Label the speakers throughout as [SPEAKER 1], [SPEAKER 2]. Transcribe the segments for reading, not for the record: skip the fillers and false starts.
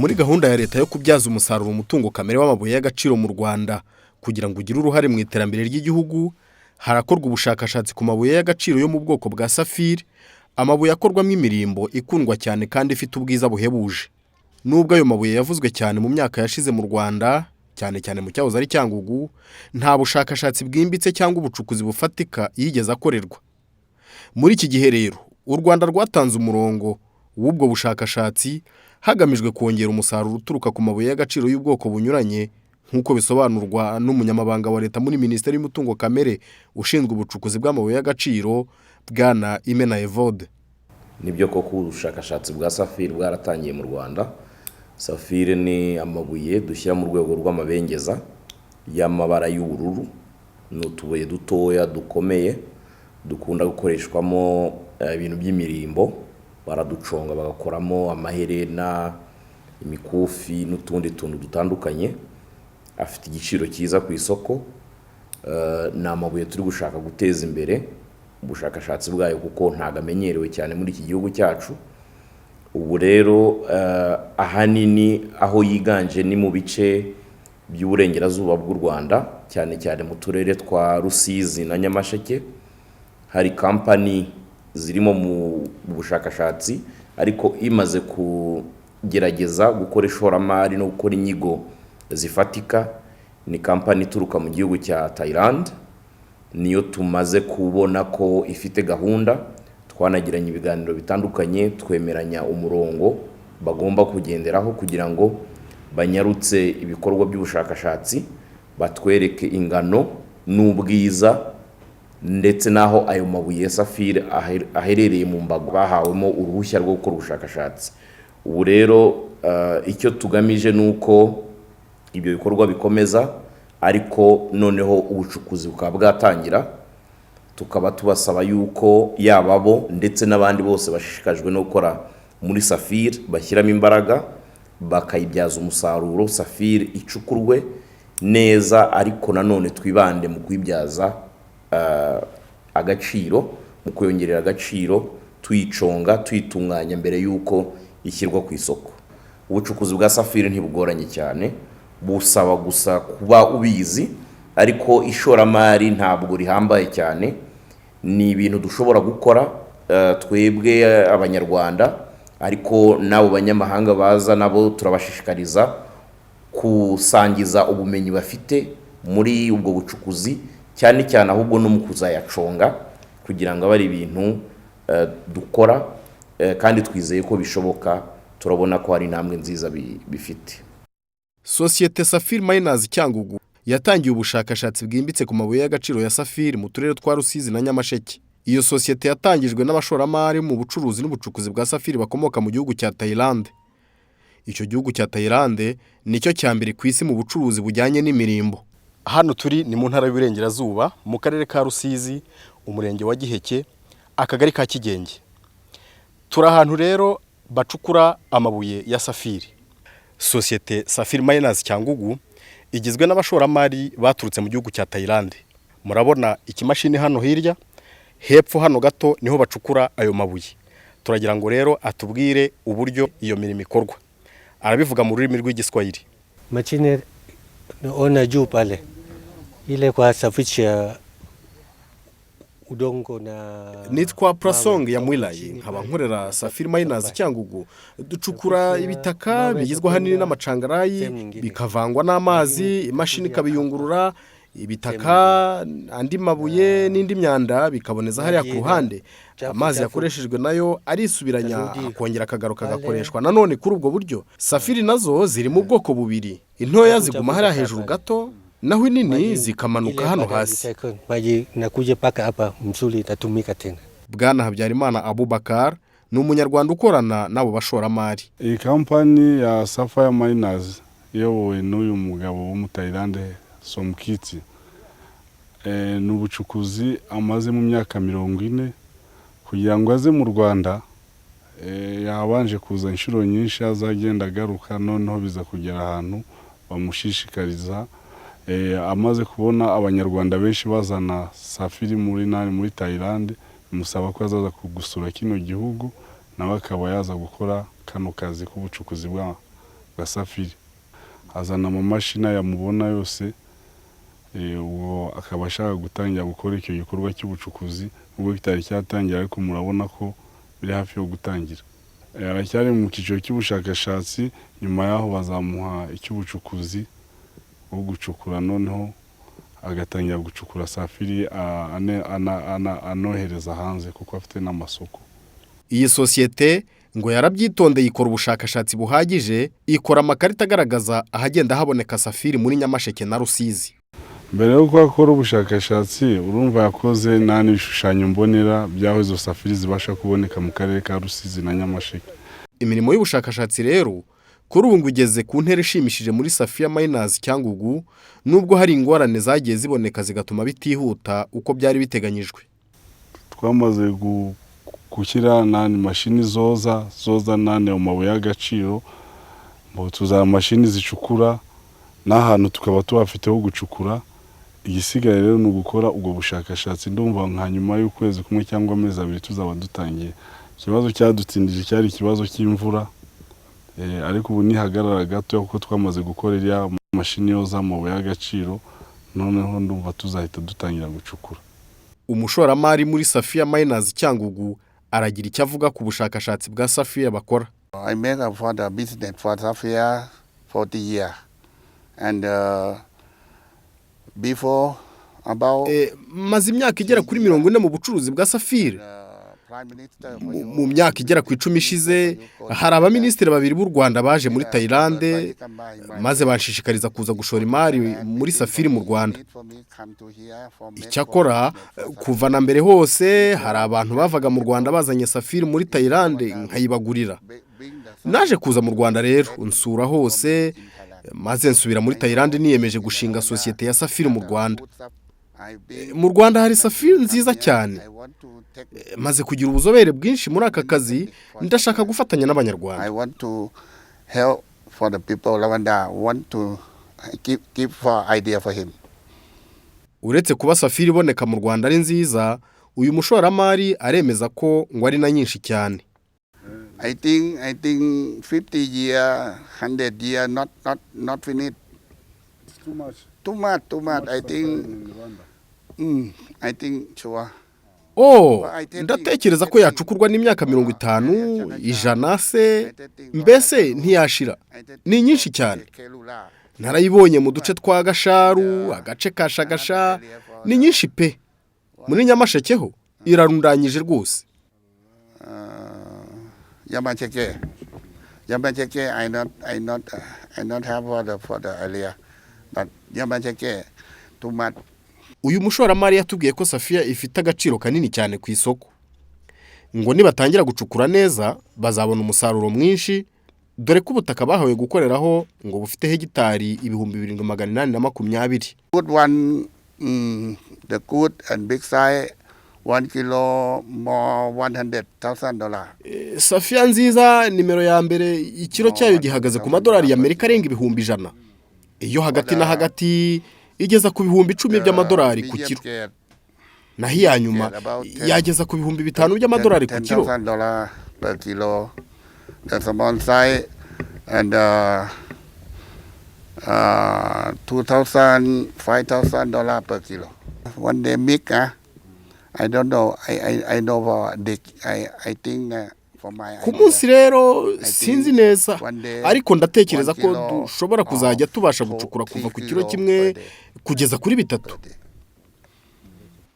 [SPEAKER 1] Muri gahunda ya leta yo kubyaza umusaruro umutungo kamere w'amabuye y'agaciro mu Rwanda kugira ngo ugire uruhare mu iterambere ry'igihugu, harakorwa ubushakashatsi ku mabuye y'agaciro yo mu bwoko bwa safiri, amabuye akorwamo imirimbo ikundwa cyane kandi ifite ubwiza buhebuje. Nubwo ayo mabuye yavuzwe cyane mu myaka yashize mu Rwanda, cyane cyane mu cyahoze ari Cyangugu, nta bushakashatsi bwimbitse cyangwa ubucukuzi bufatika yigeze akorerwa. Muri iki gihe rero, u Rwanda rwatanze umurongo w'ubwo bushakashatsi hagamijwe kongera umusaruro uturuka ku mabuye y'agaciro y'ubwoko bunyuranye, nk'uko bisobanurwa n'umunyamabanga wa leta muri Minisiteri y'Umutungo Kamere ushinzwe ubucukuzi bw'amabuye y'agaciro, Bwana Imena Evode.
[SPEAKER 2] Nibyo koko, ubushakashatsi bwa safiri bwaratangiye mu Rwanda. Safiri ni amabuye dushyira mu rwego rw'amabengeza y'amabara y'ubururu. Ni utubuye dutoya dukomeye dukunda gukoreshwamo ibintu by'imirimbo. Baraduconga bagakoramo amaherena, imikufi n'utundi tuntu dutandukanye. Afite igiciro cyiza ku isoko. Ni amabuye turi gushaka guteza imbere ubushakashatsi bwayo kuko ntabwo amenyerewe cyane muri iki gihugu cyacu. Ubu rero ahanini aho yiganje ni mu bice by'uburengerazuba bw'u Rwanda, cyane cyane mu turere twa Rusizi na Nyamasheke. Hari kampani zirimo mu bushakashatsi, ariko imaze kugerageza gukora ishoramari no gukora inyigo zifatika ni kampani ituruka mu gihugu cya Thailand. Niyo tumaze kubona ko ifite gahunda. Twanagiranye ibiganiro bitandukanye, twemeranya umurongo bagomba kugenderaho kugira ngo banyarutse ibikorwa by'ubushakashatsi, batwereke ingano n'ubwiza ndetse n'aho ayo mabuye ya safiri aherereye mu mbago bahawemo uruhushya rwo gukora ubushakashatsi. Ubu rero icyo tugamije ni uko ibyo bikorwa bikomeza, ariko noneho ubucukuzi bukaba bwatangira. Tukaba tubasaba yuko yaba bo ndetse n'abandi bose bashishikajwe no gukora muri safiri bashyiramo imbaraga bakayibyaza umusaruro, safiri icukurwe neza, ariko nanone twibande mu kuyibyaza agaciro, mu kuyongerera agaciro, tuyiconga, tuyitunganya mbere y'uko ishyirwa ku isoko. Ubucukuzi bwa safiri ntibugoranye cyane, busaba gusa kuba ubizi, ariko ishoramari ntabwo rihambaye cyane. Ni ibintu dushobora gukora twebwe Abanyarwanda, ariko n'abo banyamahanga baza nabo turabashishikariza gusangiza ubumenyi bafite muri ubwo bucukuzi, cyane cyane ahubwo no mu kuzayaconga, kugira ngo abe ari ibintu dukora kandi twizeye ko bishoboka. Turabona ko hari intambwe nziza bifite.
[SPEAKER 1] Sosiyete Safiri Miners Cyangugu yatangiye ubushakashatsi bwimbitse ku mabuye y'agaciro ya safiri mu turere twa Rusizi na Nyamasheke. Iyo sosiyete yatangijwe n'abashoramari mu bucuruzi n'ubucukuzi bwa safiri bakomoka mu gihugu cya Tayilande. Icyo gihugu cya Tayilande nicyo cya mbere ku isi mu bucuruzi bujyanye n'imirimbo. Hano turi ni mu Ntara y'Iburengerazuba, mu karere ka Rusizi, umurenge wa Giheke, akagari ka Kigenge. Turi ahantu rero bacukura amabuye ya safiri. Sosiyete Safiri Miners Cyangugu igizwe n'abashoramari baturutse mu gihugu cya Tayilande. Murabona ikimashini hano hirya, hepfo hano gato niho bacukura ayo mabuye. Turagira ngo rero atubwire uburyo iyo mirimo ikorwa. Arabivuga mu rurimi rw'Igiswahili.
[SPEAKER 3] Mashine naona juu pale ile kwa safisha udongo na
[SPEAKER 1] Nitwa Prasong ya Mwilayi, nkaba nkorera Safiri Miners Cyangugu. Ducukura ibitaka bigizwe ahanini n'amacangarayi, bikavangwa n'amazi, imashini ikabiyungurura. Ibitaka, andi mabuye n'indi myanda bikaboneza hariya ku ruhande. Amazi yakoreshejwe nayo arisubiranya, akongera akagaruka agakoreshwa nanone kuri ubwo buryo. Safiri nazo ziri mu bwoko bubiri: intoya ziguma hariya hejuru gato, naho inini zikamanuka hano hasi.
[SPEAKER 3] Maji nakuja mpaka hapa mzuri, itatumika tena.
[SPEAKER 1] Bwana Habyarimana Abubakar ni Umunyarwanda ukorana n'abo bashoramari.
[SPEAKER 4] Iyi kampani ya Sapphire Miners iyobowe n'uyu mugabo w'Umutayilande Somkiti ni ubucukuzi amaze mu myaka 40. Kugira ngo aze mu Rwanda yabanje kuza inshuro nyinshi, azagenda agaruka, noneho biza kugera ahantu bamushishikariza amaze kubona Abanyarwanda benshi bazana safiri muri nani, muri Tayilande, bimusaba ko azaza gusura kino gihugu, nawe akaba yaza gukora kano kazi k'ubucukuzi bwa bwa safiri. Azana amamashini yamubona yose, ubwo akaba ashaka gutangira gukora icyo gikorwa cy'ubucukuzi, nubwo kitari cyatangira, ariko murabona ko biri hafi yo gutangira. Aracyari mu cyiciro cy'ubushakashatsi. Nyuma y'aho bazamuha icy'ubucukuzi bwo gucukura, noneho agatangira gucukura safiri, anohereza hanze kuko afite n'amasoko.
[SPEAKER 1] Iyi sosiyete ngo yarabyitondeye, ikora ubushakashatsi buhagije, ikora amakarita agaragaza ahagenda haboneka safiri muri Nyamasheke na Rusizi.
[SPEAKER 4] Mbere y'uko akora ubushakashatsi, urumva yakoze n'ibishushanyo mbonera by'aho izo safiri zibasha kuboneka mu karere ka Rusizi na Nyamasheke.
[SPEAKER 1] Imirimo y'ubushakashatsi rero kuri ubu ngo igeze ku ntera ishimishije muri Sapphire Miners Cyangugu, nubwo hari ingorane zagiye ziboneka zigatuma bitihuta uko byari biteganyijwe.
[SPEAKER 4] Twamaze gushyira nani mashini zoza nani ayo mabuye y'agaciro, ngo tuzana mashini zicukura, n'ahantu tukaba tuhafite ho gucukura. Igisigaye rero ni ugukora ubwo bushakashatsi. Ndumva nka nyuma y'ukwezi kumwe cyangwa amezi 2 tuzaba dutangiye. Ikibazo cyadutindije cyari ikibazo cy'imvura, ariko ubu nihagarara gato kuko twamaze gukora iriya mashini yoza amabuye y'agaciro, noneho ndumva tuzahita dutangira gucukura.
[SPEAKER 1] Umushoramari muri Sapphire Miners Cyangugu aragira icyo avuga ku bushakashatsi bwa Sapphire bakora.
[SPEAKER 5] I make for the business for sapphire 40 years. And before about
[SPEAKER 1] Maze imyaka igera kuri 40 mu bucuruzi bwa safire.
[SPEAKER 5] Prime Minister
[SPEAKER 1] Mu myaka igera ku 10 ishize, hari abaminisitiri babiri b'u Rwanda baje muri Tayilande, maze banshishikariza kuza gushora imari muri safiri mu Rwanda. Icyakora kuva na mbere hose hari abantu bavaga mu Rwanda bazanye safiri muri Tayilande, nkayibagurira. Naje kuza mu Rwanda rero, nsura hose, maze nsubira muri Tayilande niyemeje gushinga sosiyete ya safiri mu Rwanda. Mu Rwanda hari safiri nziza cyane. Maze kugira ubuzobere bwinshi muri aka kazi, ndashaka gufatanya n'Abanyarwanda.
[SPEAKER 5] I want to help for the people Rwanda, want to give for idea for him.
[SPEAKER 1] Uretse kuba safiri iboneka mu Rwanda ari nziza, uyu mushoramari aremeza ko ngo ari na nyinshi cyane.
[SPEAKER 5] I think 50 year, 100 year, not finished.
[SPEAKER 4] Too much.
[SPEAKER 5] Too much, too much. I think sure.
[SPEAKER 1] Oh, ndatekereza ko yacukurwa n'imyaka 50, 100 se, mbese ntiyashira. Ni nyinshi cyane. Narayibonye mu duce twa Gasharu, agace ka Shagasha, ni nyinshi pe. Muri Nyamasheke ho irarundanyije rwose.
[SPEAKER 5] Nyamasheke. Nyamasheke, I not have for the area, but Nyamasheke, too much.
[SPEAKER 1] Uyu mushoramari yatubwiye ko safiya ifite agaciro kanini cyane ku isoko, ngo nibatangira gucukura neza bazabona umusaruro mwinshi, dore ko ubutaka bahawe gukoreraho ngo bufite hegitari 7820.
[SPEAKER 5] Good one, the good and big size, 1 kilo more $100,000.
[SPEAKER 1] Safiya nziza nimero ya mbere, ikiro cyayo gihagaze ku madolari y'Amerika arenga 100,000. Iyo hagati na hagati igeza ku 10,000 by'amadolari ku kiro, naho iya nyuma yageza ku 5000 by'amadolari ku kiro.
[SPEAKER 5] $10,000 per kilo. The small size and 2,000, $5,000 per kilo. When they make, I don't know. I know for the, I think for my
[SPEAKER 1] Ku munsi rero sinzi neza, ariko ndatekereza ko dushobora kuzajya tubasha gucukura kuva ku kiro kimwe kugeza kuri bitatu.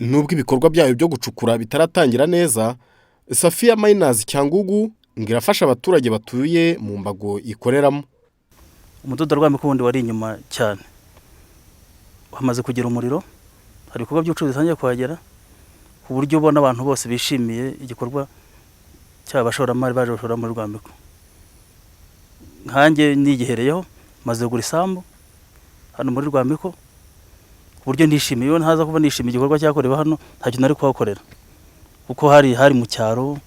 [SPEAKER 1] Nubwo ibikorwa byayo byo gucukura bitaratangira neza, Sapphire Miners Cyangugu ngo irafasha abaturage batuye mu mbago ikoreramo.
[SPEAKER 6] Umudugudu wa Rwamiko wundi wari inyuma cyane hamaze kugira umuriro, hari ibikorwa by'ubucuruzi bitangiye kuhagera, ku buryo ubona abantu bose bishimiye igikorwa cyaba abashoramari baje gushora muri Rwamiko. Nkanjye nigihereyeho, maze kugura isambu hano muri Rwamiko, ku buryo nishimiye. Iyo ntaza kuba nishimiye igikorwa cyakorewe hano, ntacyo nari kuhakorera, kuko hari mu cyaro,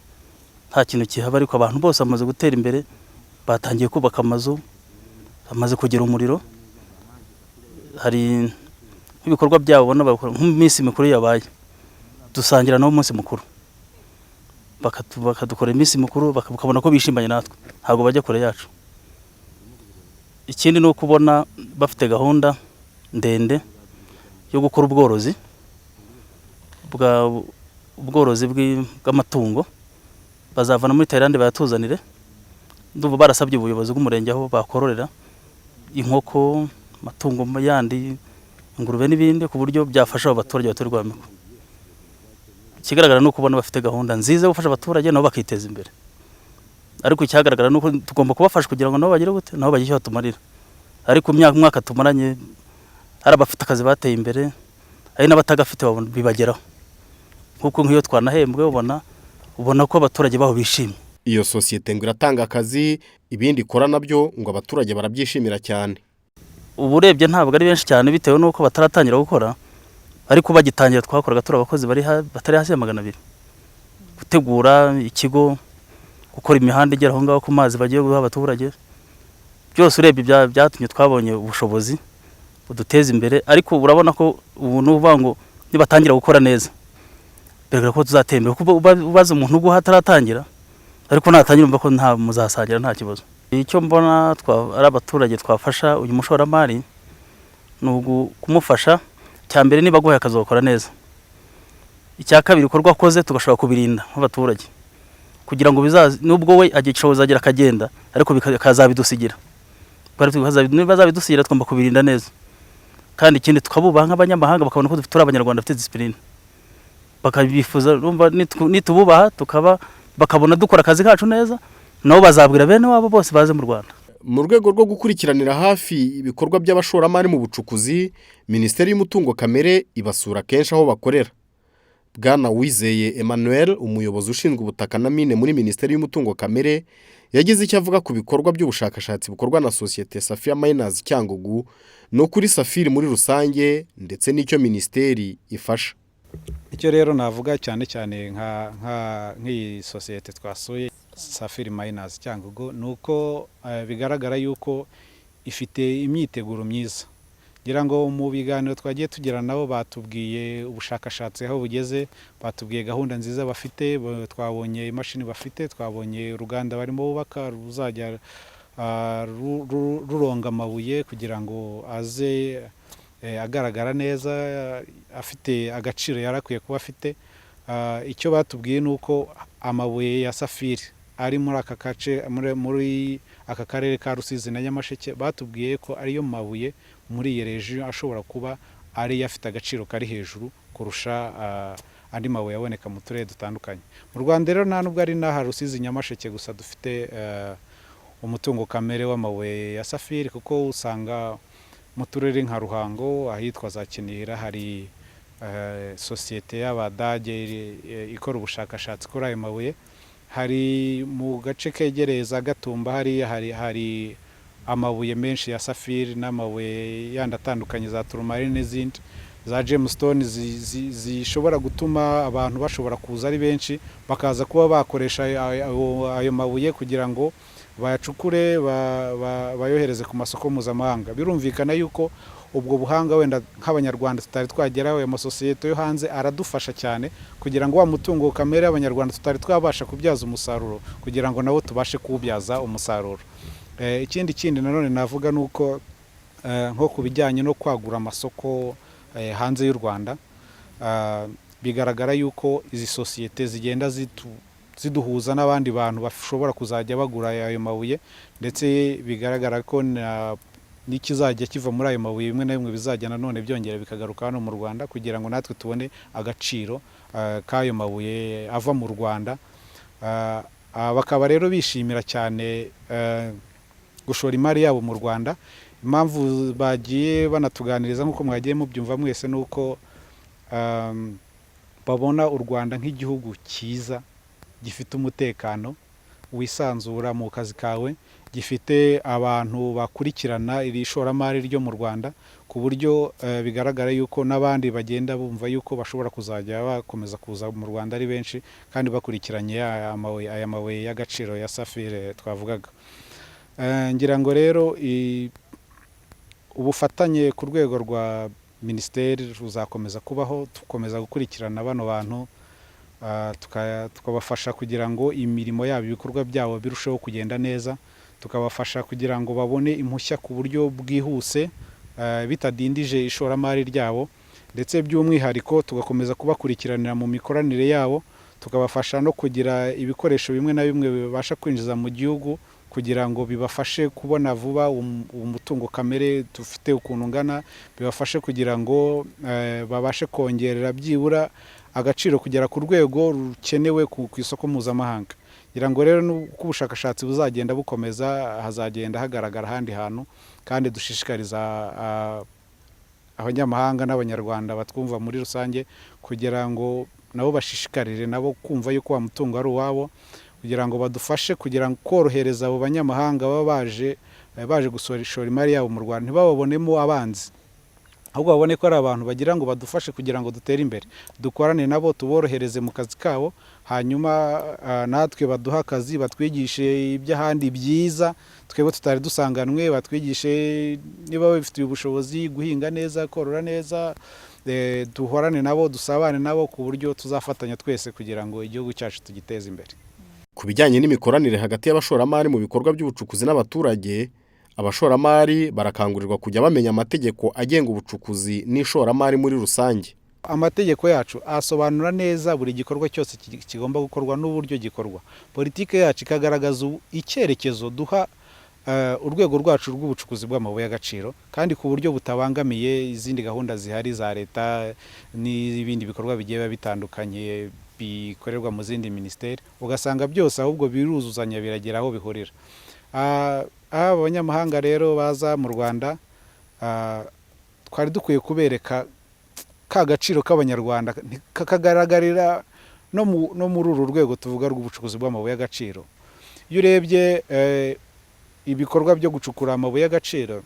[SPEAKER 6] nta kintu kihaba. Ariko abantu bose bamaze gutera imbere, batangiye kubaka amazu, bamaze kugira umuriro. Hari nk'ibikorwa byabo ubona bakora, nk'iminsi mikuru yabaye dusangira nabo umunsi mukuru, bakadukora iminsi mikuru, bakabona ko bishimanye natwe, ntabwo bajya kure yacu. Ikindi ni uko ubona bafite gahunda ndende yo gukora ubworozi bwa ubworozi bw'amatungo bazavana muri Thailand bayatuzanire. Ndumva barasabye ubuyobozi bw'umurenge aho bakororera inkoko, amatungo yandi, ingurube n'ibindi, ku buryo byafasha abo baturage batuye Rwamiko. Ikigaragara ni uko ubona bafite gahunda nziza yo gufasha abaturage nabo bakiteza imbere, ariko icyagaragara ni uko tugomba kubafasha kugira ngo nabo bagire gute, nabo bagire icyo batumarira. Ariko imyaka umwaka tumaranye, hari abafite akazi bateye imbere, hari n'abatagafite bibageraho, kuko nk'iyo twanahembwe ubona ko abaturage baho bishimye.
[SPEAKER 1] Iyo sosiyete ngo iratanga akazi, ibindi ikora nabyo ngo abaturage barabyishimira cyane.
[SPEAKER 6] Ubu urebye ntabwo ari benshi cyane bitewe n'uko bataratangira gukora, ariko bagitangira twakoraga turi abakozi batari hasi ya 200, gutegura ikigo, gukora imihanda igera aho ngaho ku mazi bagiye guha abaturage. Byose urebye byatumye twabonye ubushobozi buduteza imbere. Ariko urabona ko ubu ni ukuvuga ngo nibatangira gukora neza, bigaragara ko tuzatera imbere, kuko ubaza umuntu uguha ataratangira, ariko natangira umva ko nta muzasangira nta kibazo. Icyo mbona ari abaturage twafasha uyu mushoramari ni kumufasha. Cya mbere, niba aguhaye akazi wakora neza. Icya kabiri, ibikorwa akoze tugashobora kubirinda nk'abaturage, kugira ngo bizaze, nubwo we agiye ishoboza agira akagenda, ariko bikazabidusigira. Niba azabidusigira, tugomba kubirinda neza. Kandi ikindi, tukabubaha nk'abanyamahanga, bakabona ko turi Abanyarwanda bafite discipline, bakabifuza. Urumva nitububaha tukaba bakabona dukora akazi kacu neza, nabo bazabwira bene wabo bose baze mu Rwanda.
[SPEAKER 1] Mu rwego rwo gukurikiranira hafi ibikorwa by'abashoramari mu bucukuzi, Minisiteri y'Umutungo Kamere ibasura kenshi aho bakorera. Bwana Wizeye Emmanuel, umuyobozi ushinzwe ubutaka na mine muri Minisiteri y'Umutungo Kamere, yagize icyo avuga ku bikorwa by'ubushakashatsi bukorwa na sosiyete Sapphire Miners Cyangugu no kuri safiri muri rusange, ndetse n'icyo minisiteri ifasha.
[SPEAKER 7] Icyo rero navuga cyane cyane nk'iyi sosiyete twasuye, Sapphire Miners Cyangugu, ni uko bigaragara yuko ifite imyiteguro myiza. Ngira ngo mu biganiro twagiye tugira nabo, batubwiye ubushakashatsi aho bugeze, batubwiye gahunda nziza bafite, twabonye imashini bafite, twabonye uruganda barimo bubaka ruzajya ruronga amabuye kugira ngo aze agaragara neza, afite agaciro yari akwiye kuba afite. Icyo batubwiye ni uko amabuye ya safiri ari muri aka gace, muri aka karere ka Rusizi na Nyamasheke, batubwiye ko ariyo mabuye muri iyi région ashobora kuba ariyo afite agaciro kari hejuru kurusha andi mabuye aboneka mu turere dutandukanye mu Rwanda. Rero nta nubwo ari n'aha Rusizi, Nyamasheke gusa dufite umutungo kamere w'amabuye ya safiri, kuko usanga mu turere nka Ruhango, ahitwa za Kinihira, hari sosiyete y'Abadage ikora ubushakashatsi kuri ayo mabuye. Hari mu gace kegereye za Gatumba hariya hari amabuye menshi ya safiri n'amabuye yandi atandukanye, za tourmaline n'izindi za gemstone zishobora gutuma abantu bashobora kuza ari benshi, bakaza kuba bakoresha ayo mabuye kugira ngo bayacukure, bayohereze ku masoko mpuzamahanga. Birumvikana yuko ubwo buhanga wenda nk'Abanyarwanda tutari twageraho, ayo masosiyete yo hanze aradufasha cyane kugira ngo wa mutungo kamere y'Abanyarwanda tutari twabasha kubyaza umusaruro, kugira ngo nabo tubashe kuwubyaza umusaruro. Ikindi nanone navuga ni uko nko ku bijyanye no kwagura amasoko hanze y'u Rwanda, bigaragara yuko izi sosiyete zigenda ziduhuza n'abandi bantu bashobora kuzajya bagura ayo mabuye, ndetse bigaragara ko n'ikizajya kiva muri ayo mabuye bimwe na bimwe bizajya nanone byongera bikagaruka hano mu Rwanda, kugira ngo natwe tubone agaciro k'ayo mabuye ava mu Rwanda. Bakaba rero bishimira cyane gushora imari yabo mu Rwanda. Impamvu bagiye banatuganiriza, nk'uko mwagiye mubyumva mwese, ni uko babona u Rwanda nk'igihugu cyiza, gifite umutekano, wisanzura mu kazi kawe, gifite abantu bakurikirana iri shoramari ryo mu Rwanda, ku buryo bigaragara yuko n'abandi bagenda bumva yuko bashobora kuzajya bakomeza kuza mu Rwanda ari benshi, kandi bakurikiranye aya mabuye y'agaciro ya safire twavugaga. Ngira ngo rero ubufatanye ku rwego rwa minisiteri ruzakomeza kubaho, dukomeza gukurikirana bano bantu, tukabafasha kugira ngo imirimo yabo, ibikorwa byabo birusheho kugenda neza. Tukabafasha kugira ngo babone impushya ku buryo bwihuse, bitadindije ishoramari ryabo, ndetse by'umwihariko tugakomeza kubakurikiranira mu mikoranire yabo, tukabafasha no kugira ibikoresho bimwe na bimwe bibasha kwinjiza mu gihugu kugira ngo bibafashe kubona vuba umutungo kamere dufite ukuntu ungana, bibafashe kugira ngo babashe kongerera byibura agaciro kugera ku rwego rukenewe ku isoko mpuzamahanga. Ngira ngo rero uko ubushakashatsi buzagenda bukomeza, hazagenda hagaragara ahandi hantu. Kandi dushishikariza abanyamahanga n'Abanyarwanda batwumva muri rusange kugira ngo nabo bashishikarire nabo kumva yuko wa mutungo ari uwabo, kugira ngo badufashe kugira ngo korohereza abo banyamahanga baba baje gushora imari yabo mu Rwanda, ntibababonemo abanzi, ahubwo babone ko ari abantu bagira ngo badufashe kugira ngo dutere imbere. Dukorane nabo, tuborohereze mu kazi kabo, hanyuma natwe baduhe akazi, batwigishe iby'ahandi byiza twebwe tutari dusanganwe, batwigishe niba babifitiye ubushobozi guhinga neza, korora neza. Duhorane nabo, dusabane nabo ku buryo tuzafatanya twese kugira ngo igihugu cyacu tugiteze imbere.
[SPEAKER 1] Ku bijyanye n'imikoranire hagati y'abashoramari mu bikorwa by'ubucukuzi n'abaturage, abashoramari barakangurirwa kujya bamenya amategeko agenga ubucukuzi n'ishoramari muri rusange.
[SPEAKER 7] Amategeko yacu asobanura neza buri gikorwa cyose kigomba gukorwa n'uburyo gikorwa. Politiki yacu ikagaragaza icyerekezo duha urwego rwacu rw'ubucukuzi bw'amabuye y'agaciro, kandi ku buryo butabangamiye izindi gahunda zihari za leta n'ibindi bikorwa bigiye biba bitandukanye bikorerwa mu zindi minisiteri, ugasanga byose ahubwo biruzuzanya, biragera aho bihurira. Aba banyamahanga rero baza mu Rwanda, twari dukwiye kubereka ka gaciro k'Abanyarwanda kakagaragarira no muri uru rwego tuvuga rw'ubucukuzi bw'amabuye y'agaciro. Iyo urebye ibikorwa byo gucukura amabuye y'agaciro,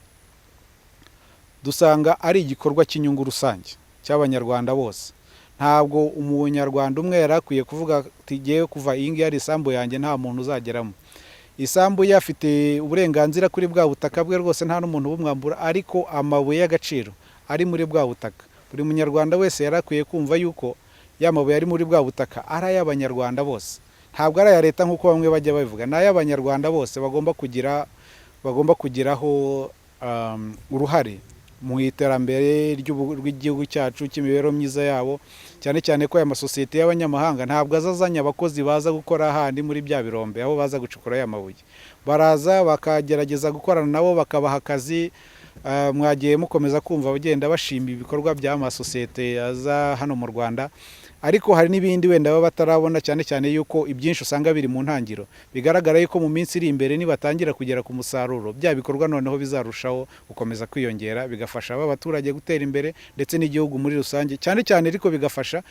[SPEAKER 7] dusanga ari igikorwa cy'inyungu rusange cy'Abanyarwanda bose. Ntabwo Umunyarwanda umwe yari akwiye kuvuga ati: "Ngewe kuva iyi ngiyi ari isambu yanjye, nta muntu uzageramo." Isambu ye, afite uburenganzira kuri bwa butaka bwe rwose, nta n'umuntu ubumwambura, ariko amabuye y'agaciro ari muri bwa butaka, buri Munyarwanda wese yari akwiye kumva yuko ya mabuye ari muri bwa butaka ari ay'Abanyarwanda bose. Ntabwo ari aya leta nk'uko bamwe bajya babivuga, ni ay'Abanyarwanda bose. Bagomba kugiraho uruhare mu iterambere ry'igihugu cyacu, cy'imibereho myiza yabo, cyane cyane ko aya masosiyete y'abanyamahanga ntabwo aza azanye abakozi baza gukora handi muri bya birombe aho baza gucukura aya mabuye. Baraza bakagerageza gukorana nabo, bakabaha akazi. Mwagiye mukomeza kumva bagenda bashima ibikorwa by'amasosiyete aza hano mu Rwanda, ariko hari n'ibindi wenda baba batarabona, cyane cyane yuko ibyinshi usanga biri mu ntangiro. Bigaragara yuko mu minsi iri imbere, nibatangira kugera ku musaruro, bya bikorwa noneho bizarushaho gukomeza kwiyongera, bigafasha aba baturage gutera imbere ndetse n'igihugu muri rusange, cyane cyane ariko bigafasha